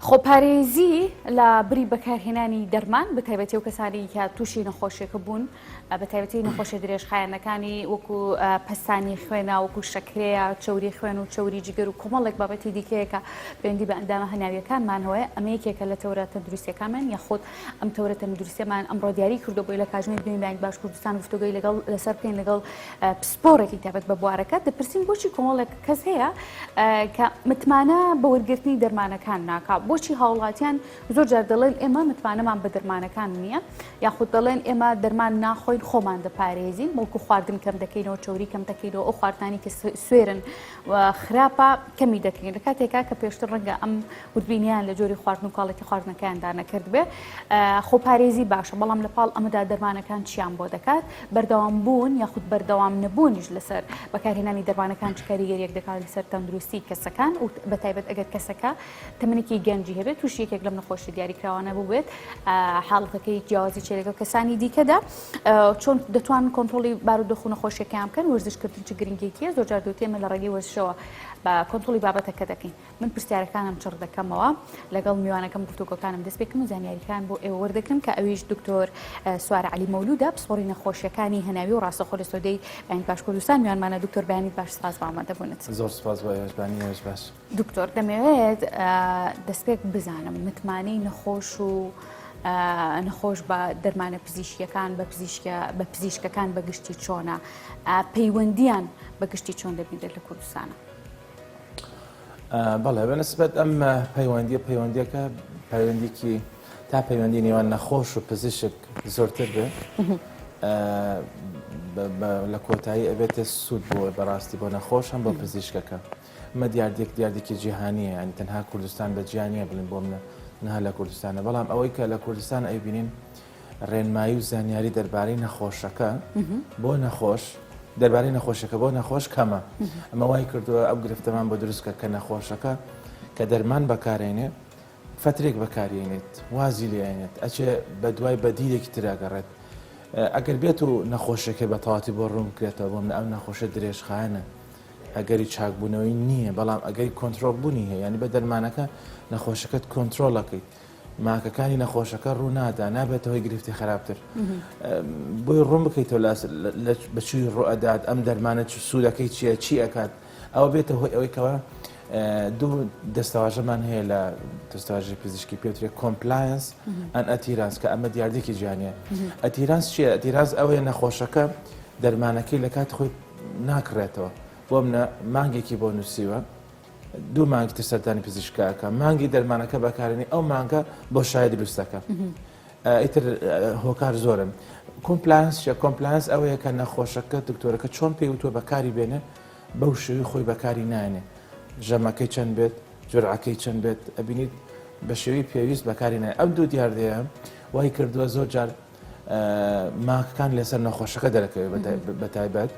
خۆپارێزی لە بری بەکارهێنانی دەرمان بە تایبەتی و کەسانی کە تووشی نەخۆشیەکە بوون بە تایبەتی نەخۆشیە درێژخایەنەکانی وەکو پەستانی خوێنە وەکو شەکرەیە چەوری خوێن و چەوری جگەر و کۆمەڵێک بابەتی دیکەیە کە پەیوەندی بە ئەندامە هەناویەکانمانەوەیە ئەمە یەکێکە لە تەوەرە تەندروستیەکانمان یاخود ئەم تەوەرە تەندروستیەمان ئەمڕۆ دیاری کردو بۆی لە کاژمێر دوێنی بانک باش کوردستان گفتوگۆی لەگەڵ لەسەر بکەین لەگەڵ پسپۆڕێکی تایبەت بە بوارەکە دەپرسین بۆچی کۆمەڵێک کەس هەیە کە متمانە بە وەرگرتنی دەرمانەکان ناکا بۆچی هاوڵاتیان زۆر جار دەڵێن ئێمە متمانەمان بە دەرمانەکان نییە یاخود دەڵێن ئێمە دەرمان ناخۆین خۆمان دەپارێزین بەڵکو خواردن کەم دەکەینەوە چوری کەم دەکەینەوە ئەو خواردنانی کە سوێرن و خراپە کەمی دەکەین لە کاتێکا کە پێشتر ڕەنگە ئەم وردبینیان لە جۆری خواردن و کواڵێتی خواردنەکەیاندا نەکردبێ. خۆپارێزی باشە، بەڵام لە پاڵ ئەمەدا دەرمانەکان چیان بۆ دەکات؟ بەردەوام بوون یاخود بەردەوام نەبوونیش لەسەر بەکارهێنانی دەرمانەکان چ کاریگەریەک دەکات لەسەر تەندروستی کەسەکان و بەتایبەت ئەگەر کەسەکە تەمەنێکی گەنجی هەبێت تووشی یەکێک لەم نەخۆشی دیاریکراوانە بووبێت حاڵەتەکەی جیاوازی چیە لەگەڵ کەسانی دیکەدا چۆن دەتوان کۆنترۆڵی بارودۆخ و نەخۆشیەکەیان بکەن وەرزشکردن چ گرنگێکیە زۆر جار دەوترێ ئێمە لە ڕێگەی وەرزشەوە بە کۆنترۆڵی بابەتەکە دەکەین من پرسیارەکانم چڕ دەکەمەوە لەگەڵ میوانەکەم گفتوگۆکانم دەست پێکم و زانیاریەکان بۆ ئێوە وەردەگرم کە ئەویش دکتۆر سوارە عەلی مەولودە پسپۆڕی نەخۆشیەکانی هەناوی و ڕاستەخۆ لە سۆدەی بەیانی باش کوردستان میوانمانە دکتۆر بەیانیت باش سپاس بۆ ئامادەبوونت. زۆر سپاس بۆ ئێوەش بانی ئێوەش باش. دکتۆر دەمەوێت دەستپێک بزانم متمانەی نەخۆش و نەخۆش بە دەرمانە پزیشکیەکان بە پزیشکە بە پزیشکەکان بە گشتی چۆنە پەیوەندیان بە گشتی چۆن دەبینرێت لە کوردستانە؟ بەڵێ بەنسبەت ئەم پەیوەندیە پەیوەندیەکە پەیوەندیکی تا پەیوەندی نێوان نەخۆش و پزیشک زۆرتر بێ لە کۆتایی ئەبێتە سوود بۆ بەڕاستی بۆ نەخۆش هەم بۆ پزیشکەکە ئەمە دیاردێک دیاردێکی جیهانیە ینی تەنها کوردستان بە جیانە بڵین بۆ منە نها لە کوردستانە بەڵام ئەوەی کە لە کوردستان ئەیبینین ڕێنمایی و زانیاری دەربارەی نەخۆشەکە بۆ نەخۆش دەربارەی نەخۆشەکە بۆ نەخۆش کەمە ئەمە وای کردووە ئەو گرفتەمان بۆ دروستکە کە نەخۆشەکە کە دەرمان بەکارێنێ فترێک بەکارێنێت وازی لێنێت ئەچێ بە دوای بەدیلێکی تراگەڕێت ئەگەر بێت و نەخۆشەکە بە تەواتی بۆ ڕوون بکرێتەوە بۆ من ئەم نەخۆشە درێژخایەنە ئەگەری چاکبوونەوەی نییە بەڵام ئەگەری کۆنتترۆل بوونی هەیە ینی بە دەرمانەکە نەخۆشەکەت کۆنتترۆلەکەیت ماکەکانی نەخۆشەکە ڕوو نادا نابێتە هۆی گرفتی خراپتر بۆی ڕوون بکەیتەوە بە چوی ڕوئەدات ئەم دەرمانە چ سوودەکەی چییە چی ئەکات ئەوە بێتە هۆی ئەوەی کەەوە دوو دەستەواژەمان هەیە لە دەستەواژەی پزیشکی پێوترێ compliance and adherence کە ئەمە دیاردێکی جیهانیە adherence چییە؟ adherence ئەوەیە نەخۆشەکە دەرمانەکەی لە کاتی خۆی ناکڕێتەوە بۆ منە مانگێکی بۆ نووسیوە دوو مانگی تر سەردانی پزیشکە ئەکا مانگی دەرمانەکە بەکارێنی ئەو مانگە بۆشایی دروست دەکا ئیتر هۆکار زۆرن compliance چیە compliance ئەوەیە کە نەخۆشەکە دکتۆرەکە چۆن پێی وتووە بەکاری بێنێ بەو شێوی خۆی بەکاری نایەنێ ژەمەکەی چەند بێت جورعەکەی چەند بێت ئەبینیت بە شێوی پێویست بەکاری نایە ئەم دوو دیاردەیە وای کردووە زۆر جار ماکەکان لەسەر نەخۆشەکە دەرەکەوێت بە تایبەت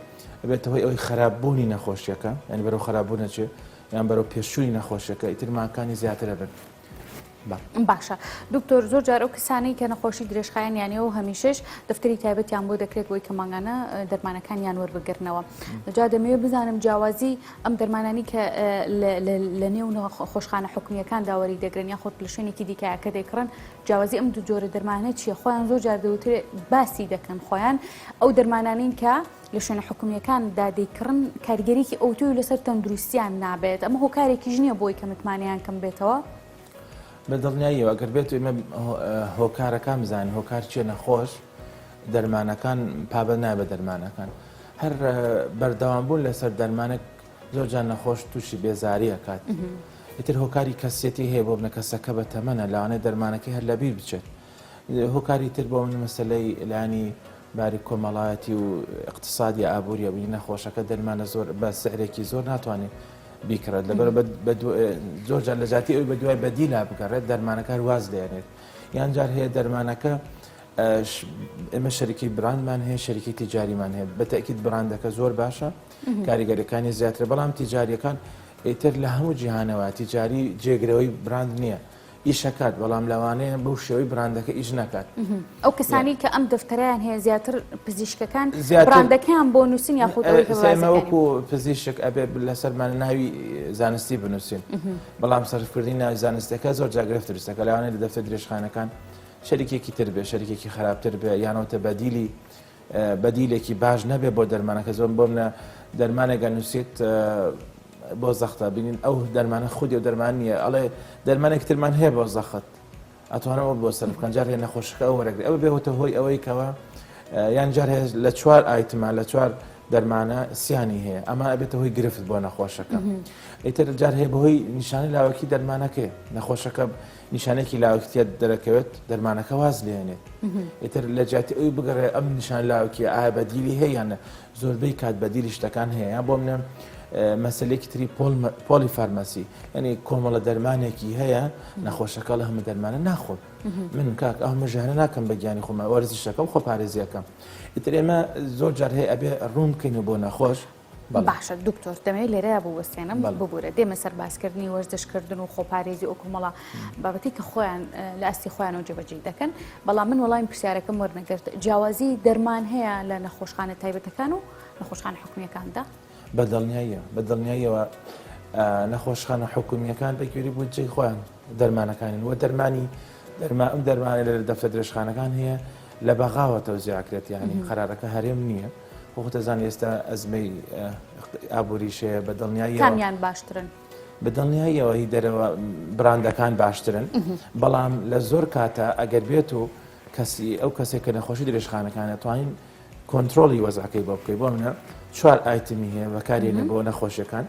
ئەبێتە هۆی ئەوەی خراپبوونی نەخۆشیەکە یعنی بەرەو خراپبوون ئەچێ یان بەرەو پێشووی نەخۆشیەکە ئیتر ماکانی زیاترە بن. باشە دکتۆر زۆر جار ئەو کەسانەی کە نەخۆشی درێژخایەنیان هەیە و هەمیشەش دەفتەری تایبەتیان بۆ دەکرێت بۆی کە مانگانە دەرمانەکانیان وەربگرنەوە جا دەمەوێت بزانم جیاوازی ئەم دەرمانانی کە لە نێو نەخۆشخانە حکومیەکاندا وەری دەگرن یاخود لە شوێنێکی دیکە کە دەیکڕن جیاوازی ئەم دوو جۆرە دەرمانە چییە؟ خۆیان زۆر جار دەوترێ باسی دەکەن خۆیان ئەو دەرمانانەین کە لە شوێنە حکومییەکاندا دەیکڕن کاریگەریی ئەوتۆی لەسەر تەندروستیان نابێت ئەمە هۆکارێکیش نییە بۆی کە متمانەیان کەم بێتەوە؟ بە دڵنیاییەوە ئەگەر بێت ئێمە هۆکارەکان بزانین هۆکار چییە نەخۆش دەرمانەکان پابەند نابێت بە دەرمانەکان هەر بەردەوام بوون لەسەر دەرمانێک زۆر جار نەخۆش تووشی بێزاری ئەکات ئیتر هۆکاری کەسیەتی هەیە بۆ منە کەسەکە بە تەمەنە لەوانەیە دەرمانەکەی هەر لەبیر بچێت هۆکاری تر بۆ من مەسلەی لانی باری کۆمەڵایەتی و اقتصادی ئابووریە بینی نەخۆشەکە دەرمانە زۆر بە سعرێکی زۆر ناتوانێت بیکڕێت لەبەر زۆر جار لە جاتی ئەوی بە دوای بەدیلا بگەڕێت دەرمانەکە واز دێنێت یان جار هەیە دەرمانەکە ئێمە شەریکی براندمان هەیە شەریکی تیجاریمان هەیە بە تەئکید براندەکە زۆر باشە کاریگەریەکانی زیاترە بەڵام تیجاریەکان ئیتر لە هەموو جیهانەوە تیجاری جێگرەوەی براند نییە. ئیشەکات بەڵام لەوانەیە بەو شێوەی براندەکە ئیش نەکات. ئەو کەسانی کە ئەم دەفتەرەیان هەیە زیاتر پزیشکەکان براندەکەیان بۆ نووسین یاخود ئەوەی کە ئێمە وەکو پزیشک ئەبێ لەسەرمان ناوی زانستی بنووسین بەڵام سەرفکردنی ناوی زانستەکە زۆر جار گرفت دروستەکە لەوانەیە لە دەفتەر درێژخانەکان شەریکێکی تر بێ شەریکێکی خراپتر بێ یانەوتە بەدیلی بەدیلێکی باش نەبێ بۆ دەرمانەکە زۆر بۆ منە دەرمانێکە نووسیت بۆ زەختە بینین ئەو دەرمانە خودی و دەرمان نییە ئەڵێ دەرمانێک ترمان هەیە بۆ زەخت ئەتوانم ئەو بۆ سەر بکەن جار هەیە نەخۆشەکە ئەو وەرەگرێ ئەوە بێتە هۆی ئەوەی کەەوە یان جار هەیە لە چوار item ە لە چوار دەرمانە سیانی هەیە ئەمە ئەبێتە هۆی گرفت بۆ نەخۆشەکە ئیتر جار هەیە بەهۆی نیشانەی لاوەکی دەرمانەکەی نەخۆشەکە نیشانێکی لاوەکیە دەرەکەوێت دەرمانەکە واز لێنێت ئیتر لە جیاتی ئەوی بگەڕێ ئەم نیشان لاوەکی ئایا بەدیلی هەیە یان زۆربەی کات بەدیلی شتەکان هەیە یان بۆ منە مەسلێکی تری polypharmacy یعنی کۆمەڵە دەرمانێکی هەیە نەخۆشەکە لە هەمە دەرمانە ناخۆم من کاک ئەو مەژانە ناکەم بە گیانی خۆمە وەرزشەکەم خۆ پارێزیەکەم ئیتر ئێمە زۆر جار هەیە ئەبێ ڕوون بکەین بۆ نەخۆش باشە دکتۆر دەمەوێت لێرەیا بوەستێنم ببورە دێمە سەر باسکردنی وەرزشکردن و خۆپارێزی ئەو کۆمەڵە بابەتی کە خۆیان لە ئاستی خۆیانەوە جێبەجێ دەکەن بەڵام من وەڵامی پرسیارەکەم وەرنەگرت جیاوازی دەرمان هەیە لە نەخۆشخانە تایبەتەکان و نەخۆشخانە حکومیەکاندا؟ بە دڵنیاییە بە دڵنیاییەوە نەخۆشخانە حکومیەکان بە گوێری بودجەی خۆیان دەرمانەکانن و دەرمانی دەرما ئەم دەرمانە لە دەفتە درێژخانەکان هەیە لە بەغاوە تەوزیعکرێت یعنی قەرارەکە هەرێم نییە خۆ دەزانی ئێستا ئەزمەی ئابووریش هەیە بە دڵنیاییەوە کامیان باشترن؟ بە دڵنیاییەوە هی دەرەوە براندەکان باشترن بەڵام لە زۆر کاتە ئەگەر بێت و کەسی ئەو کەسێک کە نەخۆشی درێژخانەکانە توانین کۆنتترۆلی وەزعەکەی بۆ بکەی بۆ منە چوار item ی هەیە بەکارێنە بۆ نەخۆشیەکان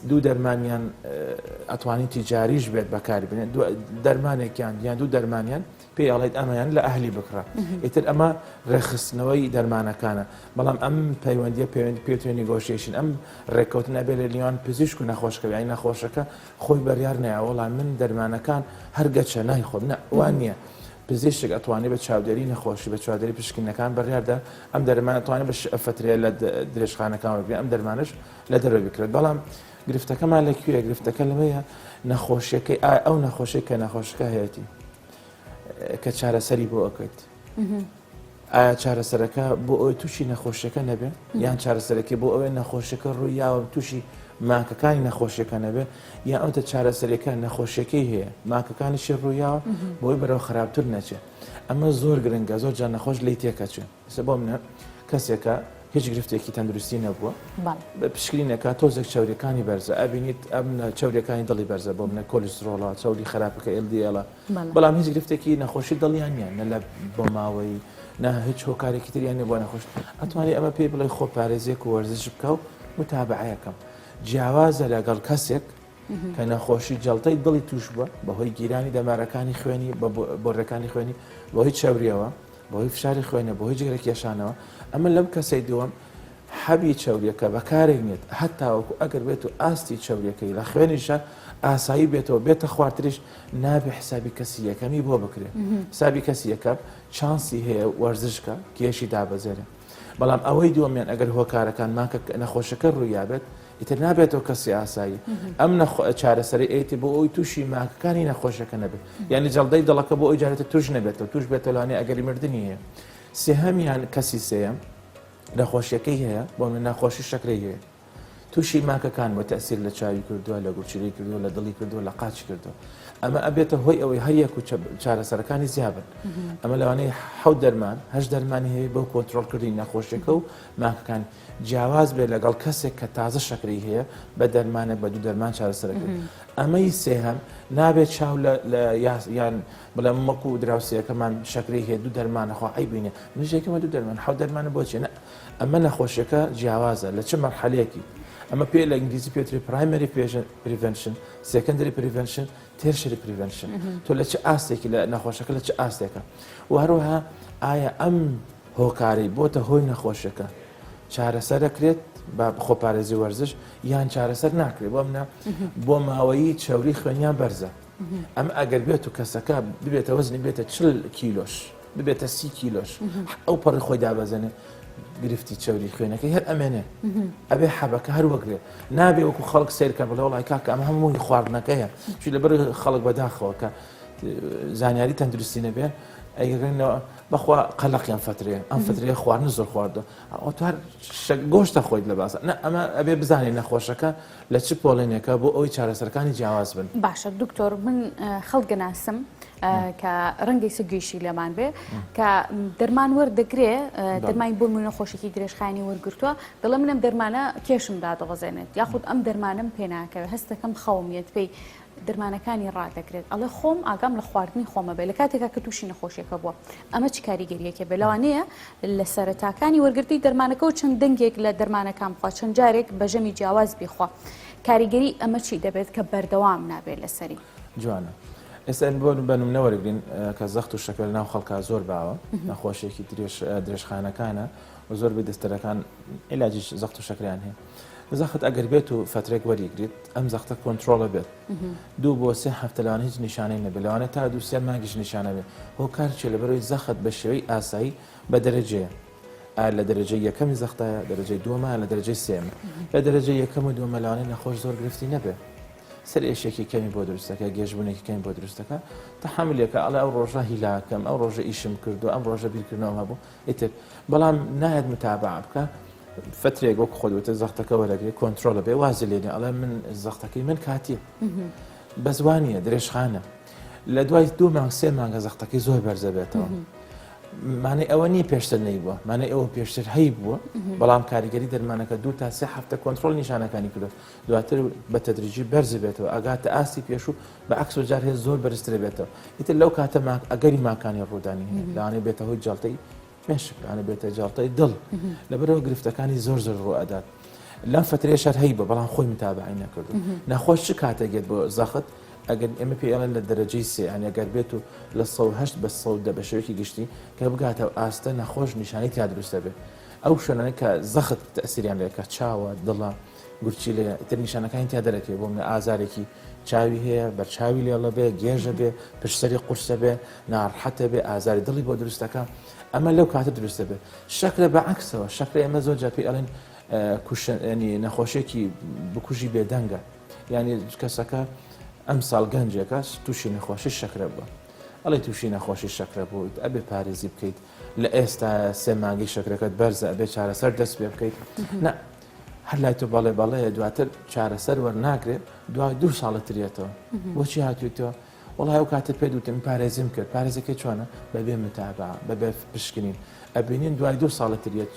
دوو دەرمانیان ئەتوانی تیجاریش بێت بەکاری بنێن دەرمانێکیان یان دوو دەرمانیان پێی ئەڵێت ئەمەیان لە ئەهلی بکڕە ئیتر ئەمە ڕێکخستنەوەی دەرمانەکانە بەڵام ئەم پەیوەندیە پەیوەندی پێتوێ negotiation ئەم ڕێککەوتن ئەبێ لە نێوان پزیشک و نەخۆشکە یانی نەخۆشەکە خۆی بەریار نایە وەڵام من دەرمانەکان هەر گەچە نایخۆم نە وان نییە پزیشک ئەتوانێت بە چاودێری نەخۆشی بە چاودێری پشکنەکان بڕیاردا ئەم دەرمان ئەتوانێت بە فترەیە لە درێژخانەکان وەرگێ ئەم دەرمانش لە دەرەوە بکرێت بەڵام گرفتەکەمان لە کوێ گرفتەکە لەوەیە نەخۆشیەکەی ئایا ئەو نەخۆشی کە نەخۆشەکە هەیەی کە چارەسەری بۆ ئەکەیت ئایا چارەسەرەکە بۆ ئەوەی تووشی نەخۆشیەکە نەبێ یان چارەسەرەکە بۆ ئەوەی نەخۆشیەکە ڕووی یاوە تووشی ماکەکانی نەخۆشیەکە نەبێ یان ئەوتە چارەسەرەکە نەخۆشیەکەی هەیە ماکەکانیشی ڕوویاوە بۆی بەرەو خراپتر نەچێت ئەمە زۆر گرنگە زۆر جار نەخۆش لی تێکەچێت ئێستا بۆ منە کەسێکە هیچ گرفتێکی تەندروستی نەبووە بە پشکنینەکە تۆزێک چاوریەکانی بەرزە ئەبینیت ئەم چاوریەکانی دڵی بەرزە بۆ منە کۆلیسترۆڵە چاوری خراپەکە LDL ە بەڵام هیچ گرفتێکی نەخۆشی دڵیان نییە نە لە بۆ ماوەی نە هیچ هۆکارێکی تریان نیە بۆ نەخۆش ئەتوانی ئەمە پێی بڵێ خۆپارێزیەک و وەرزش بکە و متابعەیەکەم جیاوازە لەگەڵ کەسێک کە نەخۆشی جەڵتەی دڵی توش بووە بەهۆی گیرانی دەمارەکانی خوێنی بە بۆڕەکانی خوێنی بەهۆی چەوریەوە بەهۆی فشاری خوێنە بەهۆی جگەرە کێشانەوە ئەمە لەم کەسەی دووەم حەبی چەوریەکە بەکارێک نیت هەتاوەکو ئەگەر بێت و ئاستی چەوریەکەی لە خوێنیشە ئاسایی بێتەوە بێتە خوارتریش نابێ حسابی کەسی یەکەمی بۆ بکرێت حسابی کەسی یەکەم چانسی هەیە وەرزشکە کێشی دابەزێنێ بەڵام ئەوەی دووەمیان ئەگەر هۆکارەکان ماکە نەخۆشەکە ڕوویابێت ئیتر نابێتەوە کەسی ئاسایی ئەم چارەسەری ئەیتی بۆ ئەوی تووشی ماکەکانی نەخۆشەکە نەبێت یعنی جەڵدەی دڵەکە بۆ ئەوی جارێتە توش نەبێتەوە توش بێتەوە لەوانەیە ئەگەری مردنی هەیە سێهەمیان کەسی سێیەم نەخۆشیەکەی هەیە بۆ من نەخۆشی شەکرەی هەیە تووشی ماکەکان بۆ تەسیر لە چاوی کردووە لە گورچیلەی کردووە لە دڵی کردووە لە قاچی کردووە ئەمە ئەبێتە هۆی ئەوەی هەر یەک و چارەسەرەکانی زیابن ئەمە لەوانەیە حەوت دەرمان هەشت دەرمانی هەیە بۆ کۆنترۆڵکردنی نەخۆشیەکە و ماکەکان جیاواز بێت لەگەڵ کەسێک کە تازە شەکرەی هەیە بە دەرمانێک بە دوو دەرمان چارەسەرەکرێت ئەمەی سێهەم نابێت چاو لە یان بڵێم وەکو دراوسێەکەمان شەکرەی هەیە دوو دەرمانە خوا عەیبی نیە منیش یەکەمە دوو دەرمان حەوت دەرمانە بۆ چیە ئەمە نەخۆشیەکە جیاوازە لە چ مەرحەلەیەکی ئەمە پێ لە ئینگلیزی پێتری primary prevention secondary prevention tertiary prevention تۆ لە چ ئاستێکی لە نەخۆشەکە لە چ ئاستێکە و هەروەها ئایا ئەم هۆکارەی بۆتە هۆی نەخۆشیەکە چارەسەر دەکرێت بە خۆپارێزی وەرزش یان چارەسەر ناکرێت بۆ منە بۆ ماوەیی چەوری خوێنیان بەرزە ئەم ئەگەر بێت و کەسەکە ببێتە وەزنی بێتە چل کیلۆش ببێتە سی کیلۆش ئەو پەڕی خۆی دابەزێنێ. گرفتی چەوری خوێنەکەی هەر ئەمێنێ ئەبێ حەبەکە هەر وەگرێ نابێ وەکو خەڵک سیرکە بڵێ وڵی کاکە ئەمە هەمووی خواردنەکەیە چی لەبەر خەڵک بەداخەوە کە زانیاری تەندروستی نەبێ ئەیگەڕێنەوە بەخوا قەلەقیان فترەیە ئەم فترەیە خواردن زۆر خواردوە ئەوە تو هەر گۆشتە خۆیت لە باسە نە ئەمە ئەبێ بزانین نەخۆشەکە لە چ پۆڵێنێکە بۆ ئەوەی چارەسەرەکانی جیاواز بن. باشە دکتۆر من خەڵک گەناسم کە ڕەنگەی سگویشی لێمان بێ کە دەرمان وەردەگرێ دەرمانی بۆ من نەخۆشێکی درێژخایەنی وەرگرتووە دەڵێ من ئەم دەرمانە کێشم دادەبەزێنێت یاخود ئەم دەرمانم پێناکەوێت هەستەکەم خەوم یەت پێی دەرمانەکانی ڕادەگرێت ئەڵێ خۆم ئاگام لە خواردنی خۆمە بێ لە کاتێکا کە تووشی نەخۆشیەکە بووە ئەمە چ کاریگەریەکێ بێ لەوانەیە لە سەرەتاکانی وەرگرتنی دەرمانەکە و چەند دەنگێک لە دەرمانەکان بخوا چەند جارێک بە ژەمی جیاواز بیخوا کاریگەری ئەمە چی دەبێت کە بەردەوام نابێت لەسەری؟ جوانە ئێستا بۆ بە نمونە وەرگین کە زەخت و شەکرە لەناو خەڵکا زۆر باوە نەخۆشیێکی درێژ درێژخانەکانە و زۆر بە دەستەرەکان عیلاجی زەخت و شەکریان هەیە زەخت ئەگەر بێت و فەترێک وەریگریت ئەم زەختە کۆنترۆڵە بێت دوو بۆ سێ هەفتە لەوانە هیچ نیشانەی نەبێت لەوانە تا دوو سێ مانگیش نیشانە بێت هۆکار چیە لەبەرەوەی زەخت بە شێوەی ئاسایی بە دەرەجەیە ئایا لە دەرەجەی یەکەمی زەختایە دەرەجەی دووەمە لە دەرەجەی سێمە لە دەرەجەی یەکەم و دووەمە لەوانەیە نەخۆش زۆر گرفتی نەبێ سەر ئێشێکی کەمی بۆ دروستەکە گێژبوونێکی کەمی بۆ دروستەکە تەحەمولێکە ئەڵێ ئەو ڕۆژە هیلاکەم ئەو ڕۆژە ئیشم کردو ئەم ڕۆژە بیرکردنەوەم هەبوو ئیتر بەڵام نایەت متابعە بکە فترێک وەک خۆت وتت زەختەکە وەرەگرێ کۆنترۆڵە بێ وازی لێنێ ئەڵێ من زەختەکەی من کاتیە بەس وانە درێژخانە لە دوای دوو مانگ سێ مانگە زەختەکەی زۆر بەرزە بێتەوە مانای ئەوە نییە پێشتر نەیبووە مانای ئەوە پێشتر هەی بووە بەڵام کاریگەری دەرمانەکە دوو تا سێ هەفتە کۆنترۆل نیشانەکانی کردو دواتر بە تەدریجی بەرز بێتەوە ئەگاتە ئاستی پێشوو بە عکس و جار هەیە زۆر بەرزتر بێتەوە ئیتر لەو کاتە ماک ئەگەری ماکانی ڕوودانی هەیە لەوانەیە بێتە هۆی جەڵتەی مێشک لەوانەیە بێتە جەڵتەی دڵ لەبەرەوە گرفتەکانی زۆر زۆر ڕوو ئەدات لەم فترەیە شەر هەی بە بەڵام خۆی متابعی نەکردو نەخۆش چ کاتێک گێت بۆ زەخت ئەگەر ئێمە پێی ئەڵێن لە دەرەجەی سێ یانی ئەگەر بێت و لە 108 بە 110 بە شێوەیەکی گشتی کە بگاتە ئاستە نەخۆش نیشانەی تیا دروست دەبێت ئەو شوێنانە کە زەخت تەسیریان لێکە چاوە دڵە گورچیلەیە ئیتر نیشانەکانی تیا دەرەکەوێ بۆ منە ئازارێکی چاوی هەیە بەرچاوی لێڵە بێ گێژە بێ پشتسەری قورسە بێ ناڕحەتە بێ ئازاری دڵی بۆ دروستەکە ئەمە لەو کاتە دروستە بێ شەکرە بە عەکسەوە شەکرە ئێمە زۆر جار پێی ئەڵێن کوشنی نەخۆشیێکی بکوژی بێدەنگە یعنی کەسەکە ئەم ساڵ گەنجێکە تووشی نەخۆشی شەکرە بووە ئەڵێ تووشی نەخۆشی شەکرە بوویت ئەبێ پارێزی بکەیت لە ئێستا سێ مانگی شەکرەکەت بەرزە ئەبێ چارەسەر دەست پێ بکەیت نا هەر لای تۆ بەڵێ بەڵێ دواتر چارەسەر وەرناگرێت دوای دوو ساڵە ترێتەوە بۆچی هاتوویتەوە وڵی ئەو کاتە پێ دوتم پارێزیم کرد پارێزەکەی چۆنە بەبێ متابع بەبێ پشکنین ئەبینین دوای دوو ساڵە تریەت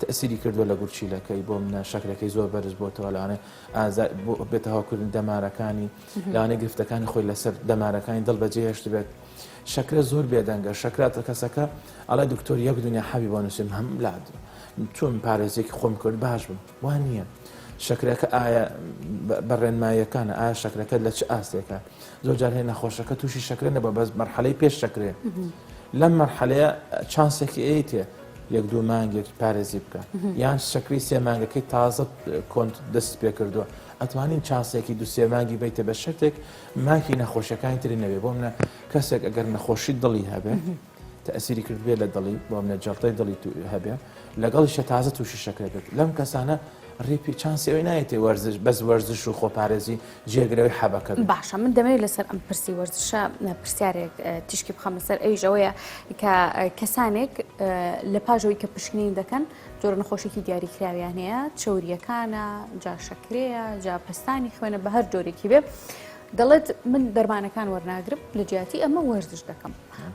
تەسیری کردووە لە گورچیلەکەی بۆ منە شەکرەکەی زۆر بەرز بۆتەوە لەوانێ ئازار بێتە هاوکردن دەمارەکانی لەوانەیە گرفتەکانی خۆی لەسەر دەمارەکانی دڵ بەجێ هێشت بێت شەکرە زۆر بێدەنگە شەکراتە کەسەکە ئەڵێ دکتۆر یەک دنیا حەبی بۆ نووسیم هەم لا چۆن پارێزێکی خۆم کرد باش بم وا نییە شەکرەکە ئایا بە ڕێنماییەکانە ئایا شەکرەکە لە چ ئاستێکە زۆر جار هەیە نەخۆشەکە تووشی شەکرە نەبووە بەس مەرحەلەی پێش شەکرێ لەم مەرحەلەیە چانسێکی ئەیتێ یەک دوو مانگێک پارێزی بکە یان شەکری سێ مانگەکەی تازە کۆنت دەست پێ کردووە ئەتوانین چانسێکی دو سێ مانگی بیتە بە شەرتێک ماکی نەخۆشیەکانی تری نەبێ بۆ منە کەسێک ئەگەر نەخۆشی دڵی هەبێ تەسیری کردبێت لە دڵی بۆ منە جەڵتەی دڵی هەبێ لەگەڵیشە تازە تووشی شەکرە بێت لەم کەسانە ڕێپی چانسی ئەوەی نایەتێ وەرزش بەس وەرزش و خۆپارێزی جێگرەوەی حەبەکە بێت. باشە من دەمەوێت لەسەر ئەم پرسی وەرزشە پرسیارێک تیشکی بخەمە سەر ئەویش ئەوەیە کە کەسانێک لە پاژەوەی کە پشکنین دەکەن جۆرە نەخۆشیکی دیاریکراویان هەیە چەوریەکانە جا شەکرەیە جا پەستانی خوێنە بە هەر جۆرێکی بێ دەڵێت من دەرمانەکان وەرناگرم لە جیاتی ئەمە وەرزش دەکەم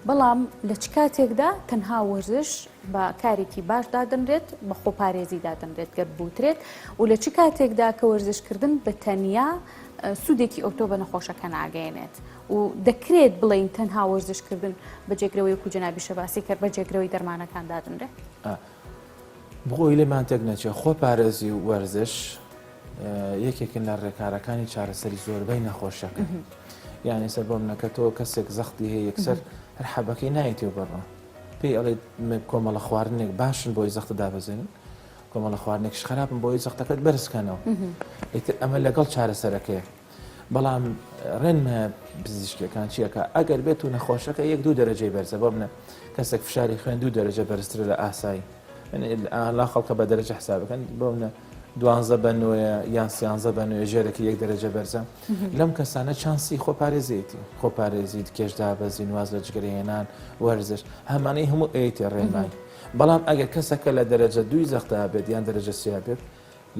بەڵام لە چ کاتێکدا تەنها وەرزش بە کارێکی باش دادەنرێت بە خۆپارێزی دادەنرێت گەر بوترێت و لە چ کاتێکدا کە وەرزشکردن بە تەنیا سوودێکی ئەوتۆ بە نەخۆشەکە ناگەیەنێت و دەکرێت بڵێین تەنها وەرزشکردن بە جێگرەوەی وەکو جەنابی شەباسی کرد بە جێگرەوەی دەرمانەکان دادەنرێت؟ بۆی لێمان تێک نەچێت خۆپارێزی و وەرزش یەکێکن لە ڕێکارەکانی چارەسەری زۆربەی نەخۆشیەکە یعنی سەر بۆ منەکە تۆ کەسێک زەختی هەیە یەکسەر هەر حەبەکەی نایەتی و بەڕە پێی ئەڵێ کۆمەڵە خواردنێک باشن بۆی زەختە دابەزێنن کۆمەڵە خواردنێکش خراپن بۆی زەختەکەت بەرزکەنەوە ئیتر ئەمە لەگەڵ چارەسەرەکەیە بەڵام ڕێنمە پزیشکیەکان چیەکە ئەگەر بێت و نەخۆشەکە یەک دوو دەرەجەی بەرزە بۆ منە کەسێک فشاری خوێن دوو دەرەجە بەرزترە لە ئاسایی. لا خەڵکە بە دەرەجە حسابەکەن بۆ منە دوانزە بە نۆیە یان سیانزە بە نوێ ژێرەکە یەک دەرەجە بەرزە لەم کەسانە چانسی خۆپارێزیەتی خۆپارێزیت کێش دابەزین واز لە جگەرەهێنان وەرزش هەمانەی هەموو ئەیتێ ڕێنمای بەڵام ئەگەر کەسەکە لە دەرەجە دووی زەختا بێت یان دەرەجە سیا بێت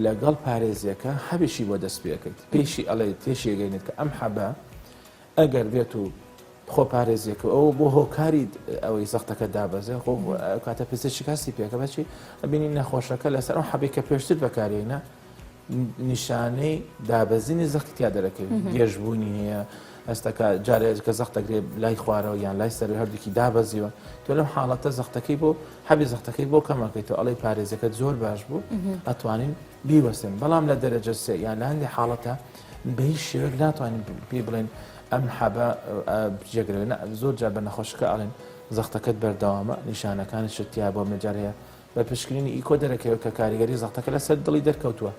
لەگەڵ پارێزیەکە حەبیشی بۆ دەست پێکەیت پێشی ئەڵێ تێشیگەینێت کە ئەم حەبە ئەگەر بێت و خۆپارێزیەکە ئەو بۆ هۆکاری ئەوەی زەختەکە دابەزێ خۆ کاتە پزیشک هەستی پێکە بەچی ئەبینی نەخۆشەکە لەسەر ئەو حەبێک کە پێشتر بەکارێنە نیشانەی دابەزینی زەختی تیا دەرەکەوێت گێژبوونی هەیە هەستەکە جارێک کە زەخت دەگرێت لای خوارەوە یان لای سەر هەردووکی دابەزیوە تۆ لەم حاڵەتە زەختەکەی بۆ حەبی زەختەکەی بۆ کەمەکەیتەوە ئەڵێ پارێزەکەت زۆر باش بوو ئەتوانین بیوەستن بەڵام لە دەرەجە سێ یان لە هەندێک حاڵەتە بە هیچ شێوەیەک ناتوانین پێی بڵێن ئەم حەبە جێگرەوە زۆر جار بە نەخۆشەکە ئەڵێن زەختەکەت بەردەوامە نیشانەکانی شت تیا بۆ منجار هەیە بە پشکنینی ئیکۆ دەرەکەوێت کە کاریگەری زەختەکە لەسەر دڵی دەرکەوتووە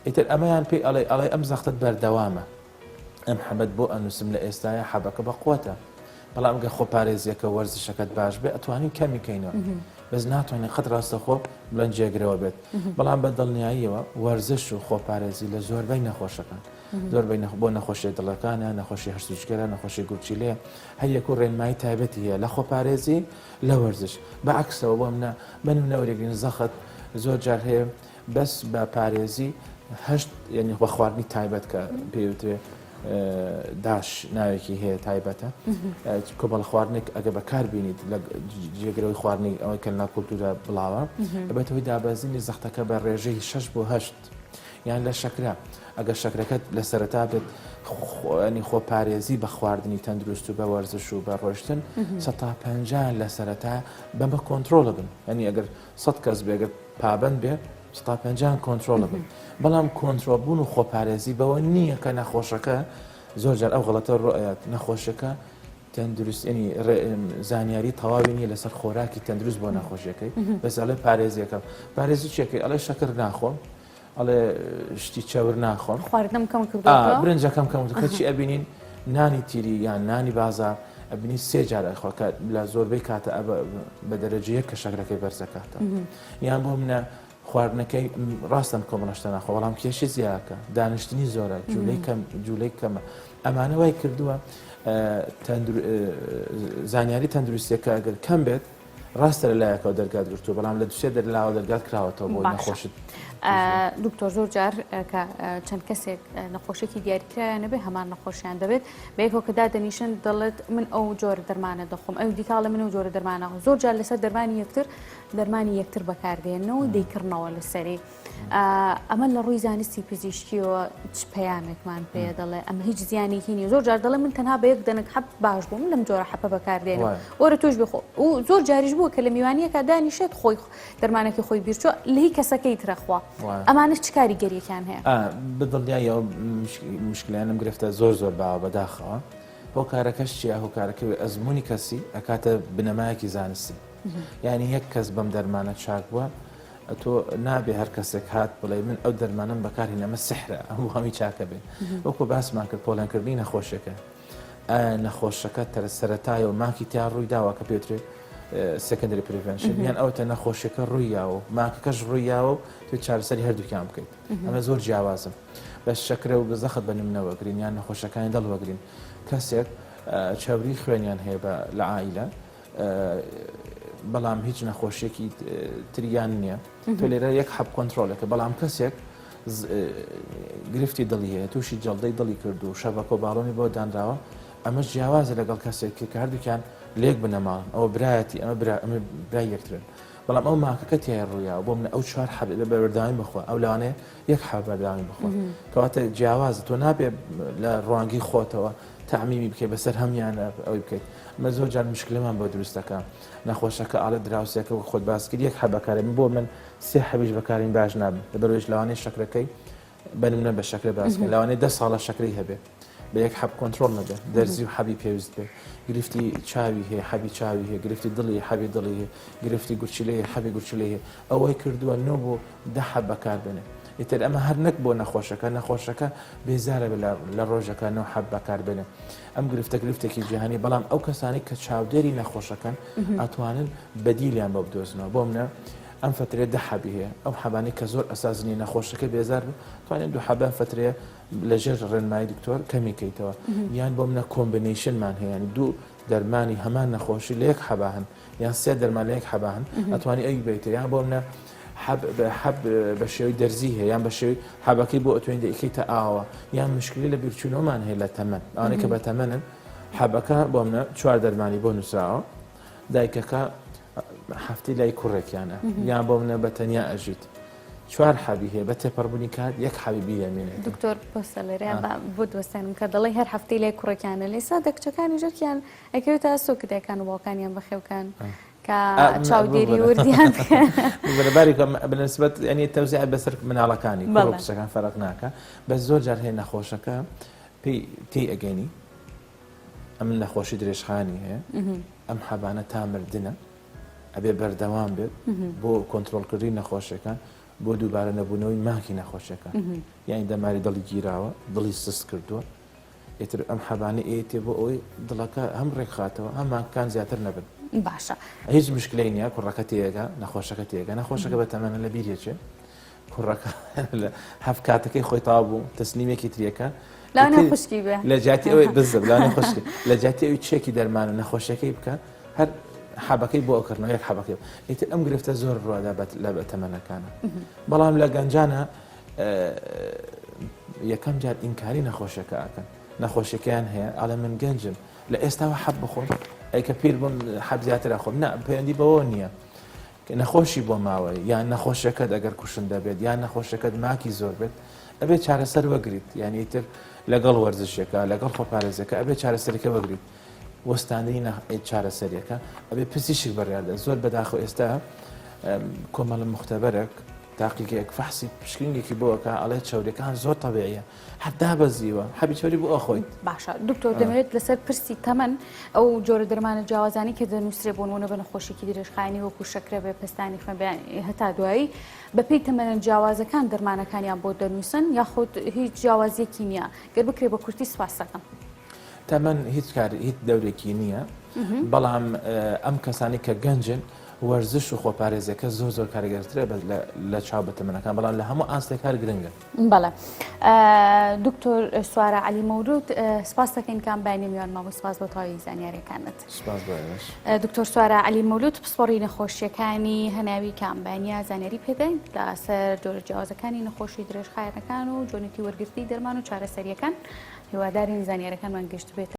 ئیتر ئەمەیان پێی ئەڵێ ئەڵێ ئەم زەختت بەردەوامە ئەم حەبەت بۆ ئەنووسم لە ئێستاە حەبەکە بە قوتە بەڵام گە خۆپارێزیەکە وەرزشەکەت باش بێ ئەتوانین کەمی کەینەوە بەس ناتوانین قەت ڕاستەخۆ بڵێن جێگرەوە بێت بەڵام بە دڵنیاییەوە وەرزش و خۆپارێزی لە زۆربەی نەخۆشەکان زۆربەی بۆ نەخۆشیە دڵەکانە نەخۆشی هەرسوچگەرە نەخۆشی گورچیلەیە هەر یەک و ڕێنمایی تایبەتی هەیە لە خۆپارێزی لە وەرزش بە عەکسەوە بۆ منە بە نمونە وەرێگرین زەخت زۆر جار هەیە بەس بە پارێزی هەشت یعنی بە خواردنی تایبەت کە پێوترێ داش ناوێکی هەیە تایبەتە کۆمەڵ خواردنێک ئەگە بەکار بینیت لە جێگرەوەی خواردنی ئەوەی کە لە کولتورە بڵاوە ئەبێتەوەی دابەزینی زەختەکە بە ڕێژەی 6 بۆ هەشت یان لە شەکرە ئەگەر شەکرەکەت لە سەرەتا بێت ینی خۆپارێزی بە خواردنی تەندروست و بە وەرزش و بە ڕۆشتن 150 لە سەرەتا بەمە کۆنتترۆڵە بن ینی ئەگەر 100 کەس بێگەر پابند بێ 150 کۆنتترۆڵە بن بەڵام کۆنتترۆل بوون و خۆپارێزی بەوە نییە کە نەخۆشەکە زۆر جار ئەو غڵەتە ڕۆیات نەخۆشەکە تەندروست ینی زانیاری تەواوی نییە لەسەر خۆراکی تەندروست بۆ نەخۆشیەکەی بەس ئەڵێ پارێزیەکەم پارێزی چێکەی ئەڵێ شەکر ناخۆم ئەڵێ شتی چەور ناخۆم خواردنم کەم کردووە برنجەکەم کەم کەچی ئەبینین نانی تیری یان نانی بازار ئەبینی سێ جار ئەخوا کە لە زۆربەی کاتە بە دەرەجە یەک کە شەکرەکەی بەرزەکاتەوە یان بۆ منە خواردنەکەی ڕاستم کۆمەڵە شتە ناخۆ بەڵام کێشی زیاکە دانیشتنی زۆرە جوولەی کەم جوولەی کەمە ئەمانە وای کردووە زانیاری تەندروستیەکە ئەگەر کەم بێت ڕاستە لە لایەکەوە دەرگات گرتووە بەڵام لە دوسێ دەرلاوە دەرگات کراوەتەوە بۆ نەخۆشت دکتۆر زۆر جار کە چەند کەسێک نەخۆشێکی دیاریکرایان نەبێ هەمان نەخۆشیان دەبێت بەیەکەوە کە دادەنیشن دەڵێت من ئەو جۆرە دەرمانە دەخۆم ئەو دیکاڵە من و جۆرە دەرمانە زۆر جار لەسەر دەرمانی یەکتر دەرمانی یەکتر بەکاردێنەوە دەیکڕنەوە لەسەری ئەمە لە ڕووی زانستی پزیشکیەوە چ پەیامێکمان پێ دەڵێ ئەمە هیچ زیانێکی نیە زۆر جار دەڵێ من تەنها بە یەک دەنک حەب باش بووم لەم جۆرە حەپە بەکاردێنم وەرە تۆش بخۆ و زۆر جاریش بووە کە لە میوانیەکە دانیشێت خۆی دەرمانەکەی خۆی بیرچوە لە هی کەسەکەی ترەخوا ئەمانە چ کاریگەریەکیان هەیە؟ بەدڵنیاییەوە مشکلیانم گرفتە زۆر زۆر باوە بەداخەوە هۆکارەکەش چیە هۆکارەکەی ئەزمموی کەسی ئەکاتە بنەمایەکی زانستی یعنی یەک کەس بەم دەرمانە چاک بووە ئەتۆ نابێ هەر کەسێک هات بڵێ من ئەو دەرمانم بەکارهێنا ئەمە سحرە ئەم هەمی چاکە بێ وەکو باسمان کرد پۆلێنکردنی نەخۆشیەکە ئایا نەخۆشەکە تەرە سەرەتایە و ماکی تیا ڕووی داوە کە پێوترێت secondary prevention یان ئەوتە نەخۆشیەکە ڕوویاوە ماکەکەش ڕوویاوە و تۆ چارەسەری هەردووکیان بکەیت ئەمە زۆر جیاوازە بە شەکرە و بە زەخت بە نمونە وەگرین یان نەخۆشەکانی دڵ وەگرین کەسێک چەوری خوێنیان هەیە بە لە عائیلە بەڵام هیچ نەخۆشیێکی تریان نییە تۆ لێرە یەک حەب کۆنترۆلەکە بەڵام کەسێک گرفتی دڵی هەیە تووشی جەڵدەی دڵی کرد و شەبەکە و باڵۆنی بۆ دانراوە ئەمە جیاوازە لەگەڵ کەسێک کە هەردووکیان لێک بنەماڵن ئەوە برایەتی ئەمە ئەمە برای یەکترن بەڵام ئەو ماکەکە تای ڕوویاوە بۆ منە ئەو چوار حەب بە بەردەوامی بخوا ئەو لەوانەیە یەک حەب بەردەوامی بخوا کەواتە جیاوازە تۆ نابێ لە ڕوانگەی خۆتەوە تەعمیمی بکەیت بەسەر هەمویانە ئەوەی بکەیت ئەمە زۆر جار مشکلەمان بۆ دروست دەکا نەخۆشەکە ئاڵێ دراوسێکە وەک خۆت باس کرد یەک حەب بەکارێن بۆ من سێ حەبیش بەکارین باش نابم لەبەرئەوەیش لەوانەیە شەکرەکەی بە نمونە بە شەکرە باس بکەین لەوانەیە دە ساڵە شەکرەی هەبێ بە یەک حەب کۆنترۆڵ نەبێ دەرزی و حەبی پێویست بێ گرفتی چاوی هەیە حەبی چاوی هەیە گرفتی دڵی حەبی دڵی هەیە گرفتی گورچیلەی هەیە حەبی گورچیلەی هەیە ئەوەی کردووە نۆ بۆ دە حەب بەکار بێنێ ئیتر ئەمە هەر نەک بۆ نەخۆشەکە نەخۆشەکە بێزارە بێ لە ڕۆژەکە نۆ حەب بەکار بێنێ ئەم گرفتە گرفتێکی جیهانی بەڵام ئەو کەسانی کە چاودێری نەخۆشەکەن ئەتوانن بەدیلیان بۆ بدۆزنەوە بۆ منە. ئەم فترەیە دە حەبی هەیە ئەو حەبانەی کە زۆر ئەساس نیە نەخۆشەکە بێزار بوو توانێت دوو حەبە فترەیە لە ژێر ڕێنمایی دکتۆر کەمی کەیتەوە یان بۆ منە combination مان هەیە یانی دوو دەرمانی هەمان نەخۆشی لە یەک حەبا هەن یان سێ دەرمان لە یەک حەبا هەن ئەتوانی ئەوی بیتە یان بۆ منە حەب حەب بە شێوەی دەرزی هەیە یان بە شێوەی حەبەکەی بۆ ئەتوێن دەیکەیتە ئاوە یان مشکلی لە بیرچوونەوەمان هەیە لە تەمەن ئەوانەی کە بە تەمەنن حەبەکە بۆ منە چوار دەرمانی بۆ نووسراوە دایکەکە هەفتی لای کوڕێکیانە یان بۆ منە بە تەنیا ئەژیت چوار حەبی هەیە بە تێپەڕبوونی کات یەک حەبی بیرەمێنێت. دکتۆر پۆستە لێرە بۆ دۆستانم کە دەڵێ هەر هەفتەی لای کوڕێکیانە لێسا دە کچەکانی ژەرکیان ئەکەوێتە ئەسۆ کە دایکان و باوکانیان بەخێوکان کە چاودێری وردیان بەرباری بنسبەت ینی تەوزیع بەسەر مناڵەکانی کوڕ و کچەکان فەرق ناکە بەس زۆر جار هەیە نەخۆشەکە پێی تێی ئەگەنی ئەم نەخۆشی درێژخانی هەیە ئەم حەبانە تا مردنە ئەبێ بەردەوام بێت بۆ کۆنترۆڵکردنی نەخۆشیەکان بۆ دووبارە نەبوونەوەی ماکی نەخۆشیەکان یانی دەماری دڵی گیراوە دڵی سست کردووە ئیتر ئەم حەبانە ئێتێ بۆ ئەوەی دڵەکە هەم ڕێکخاتەوە هەم ماکەکان زیاتر نەبن باشە هیچ مشکلەی نییە کوڕەکە تێگا نەخۆشەکە تێگا نەخۆشەکە بە تەمەنە لە بیرێکێ کوڕەکە هەف کاتەکەی خۆی تاو بوو تەسلیمێکی تریەکە خوشکی بێ لە جیاتی ئەوەی بزب لانە خوشکی لە جیاتی ئەوی چێکی دەرمان و نەخۆشیەکەی بکە هەر حەبەکەی بۆ ئەکردنەوە یەک حەبەکەی ئیتر ئەم گرفتە زۆر ڕوادا لە بەتەمەنەکانە بەڵام لە گەنجانە یەکەم جار ئینکاری نەخۆشیەکە ئەکەن نەخۆشیەکەیان هەیە ئەڵێ من گەنجم لە ئێستاوە حەب بخۆم ئەی کە پیر بووم حەب زیاتر ئەخۆم نا پەیوەندی بەوە نییە نەخۆشی بۆ ماوەی یان نەخۆشیەکەت ئەگەر کوشندە بێت یان نەخۆشیەکەت ماکی زۆر بێت ئەبێت چارەسەر وەگریت یعنی ئیتر لەگەڵ وەرزشەکە لەگەڵ خۆپارێزەکە ئەبێت چارەسەرەکە وەگریت وەستاندنی چارەسەریەکە ئەبێ پزیشک بڕیاردا زۆر بەداخۆ ئێستا کۆمەڵە مختبەرێک تاقیگەیەک فەحسی پشکنینێکی بۆ ئەکا ئەڵێ چەوریەکان زۆر تەبیعیە هەر دابەزیوە حەبی چەوری بۆ ئەخۆیت. باشە دکتۆر دەمەوێت لەسەر پرسی تەمەن ئەو جۆرە دەرمانە جیاوازانی کە دەنووسرێ بۆ نمونە بە نەخۆشیکی درێژخایەنی وەکو شەکرە بێ پەستانی خوێن بێ هەتا دوایی بەپێی تەمەنە جیاوازەکان دەرمانەکانیان بۆ دەنووسن یاخود هیچ جیاوازیەکی نییە گەر بکرێ بە کورتی سپاس دەکەم. تەمەن هیچ کار هیچ دەورێکی نییە بەڵام ئەم کەسانی کە گەنجن وەرزش و خۆپارێزیەکە زۆر زۆر کاریگەرترە لە چاو بە تەمەنەکان بەڵام لە هەموو ئاستێک هەر گرنگە. بەڵێ دکتۆر سوارە عەلی مەولود سپاس دەکەین کام بەیانی میوانمان بوو سپاس بۆ تەواوی زانیاریەکانت. سپاس بۆ ئێوەش. دکتۆر سوارە عەلی مەولود پسپۆڕی نەخۆشیەکانی هەناوی کام بەیانە زانیاری پێداین لەسەر جۆرە جیاوازەکانی نەخۆشی درێژخایەنەکان و جۆنێتی وەرگرتنی دەرمان و چارەسەریەکان هیوادارین زانیارەکانمان گەشتبێتە.